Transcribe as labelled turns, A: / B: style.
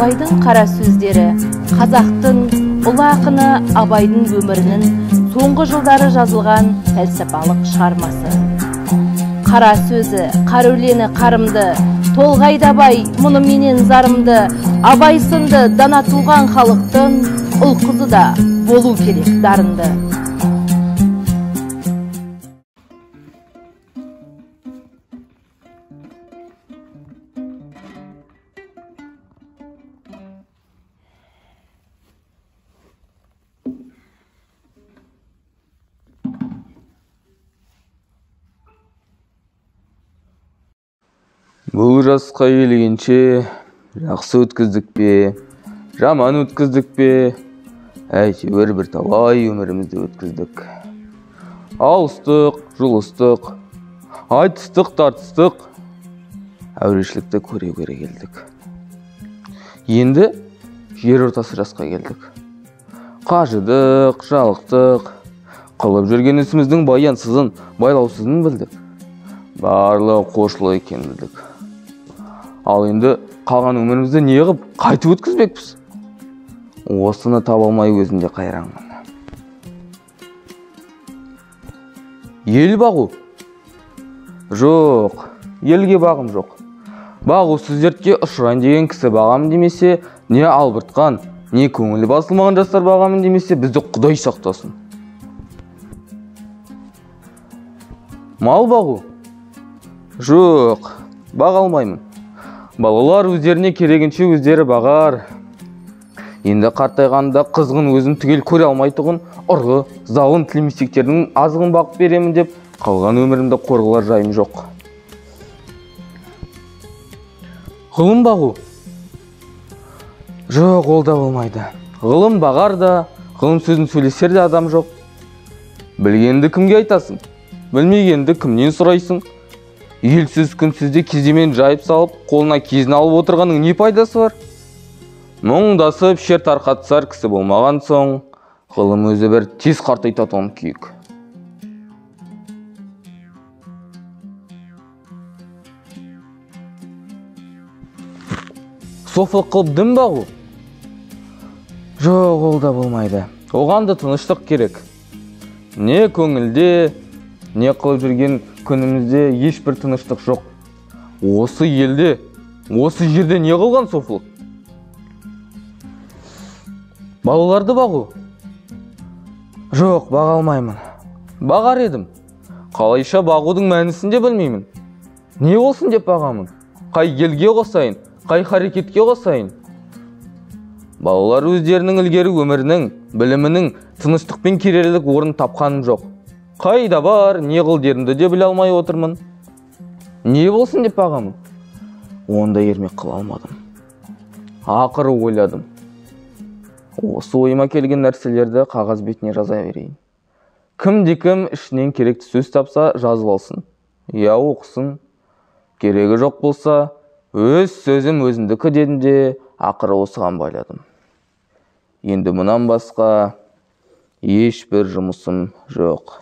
A: Абайдың қара сөздері қазақтың ұлы ақыны Абайдың өмірінің соңғы жылдары жазылған пәлсапалық шығармасы. Қара сөзі, қара өлеңі қарымды, толғайды Абай мұны менен зарымды, Абай сынды дана туған халықтың ұл қызы да болу керек дарынды.
B: Бұл жасқа келгенше жақсы өткіздік пе, жаман өткіздік пе, әйтеуір бірталай өмірімізді өткіздік. Алыстық, жұлыстық, айтыстық, тартыстық, әурешілікті көре-көре келдік. Енді жер ортасы жасқа келдік. Қажыдық, жалықтық, қылып жүрген ісіміздің баянсызын, байлаусызын білдік. Барлығы қошылық екенін білдік. Ал енді қалған өмірімізді не қып, қайтып өткізбекпіз? Осыны таба алмай өзім де қайраңмын. Ел бағу? Жоқ, елге бағым жоқ. Бағусыз дертке ұшырайын деген кісі бағамын демесе, не албыртқан, не көңілі басылмаған жастар бағамын демесе, бізді Құдай сақтасын. Мал бағу? Жоқ, баға алмаймын. Балалар өздеріне керегінше өздері бағар. Енді қартайғанда қызғын өзін түгел көре алмайтұғын ұрғы, залым тілемсектердің азығын бағып беремін деп қалған өмірімді қорғылар жайым жоқ. Ғылым бағу? Жоқ, ол да болмайды. Ғылым бағар да, ғылым сөзін сөйлесер де адам жоқ. Білгенді кімге айтасың? Білмегенді кімнен сұрайсың? Елсіз күнсізде кеземен жайып салып, қолына кезін алып отырғанның не пайдасы бар? Мұңдасып шер тарқатысар кісі болмаған соң, ғылым өзі бір тез қартайтатын күйік. Софылық қылып дін бағу? Жоқ, ол да болмайды. Оған да тыныштық керек. Не көңілде, не қылып жүрген күнімізде ешбір тыныштық жоқ. Осы елде, осы жерде не қылған софылық? Балаларды бағу? Жоқ, баға алмаймын. Бағар едім. Қалайша бағудың мәнісін де білмеймін. Не болсын деп бағамын? Қай елге қосайын, қай харекетке қосайын? Балалар өздерінің ілгері өмірінің, білімінің тыныштықпен керерлік орын тапқаным жоқ. Қайда бар, не қыл дерімді де біле алмай отырмын. Не болсын деп бағамын? Онда ермек қыла алмадым. Ақыры ойладым. Осы ойыма келген нәрселерді қағаз бетіне жаза берейін. Кімде кім ішінен керекті сөз тапса, жазып алсын. Я оқысын. Керегі жоқ болса, өз сөзім өзімдікі дедім де, ақыры осыған байладым. Енді мұнан басқа ешбір жұмысым жоқ.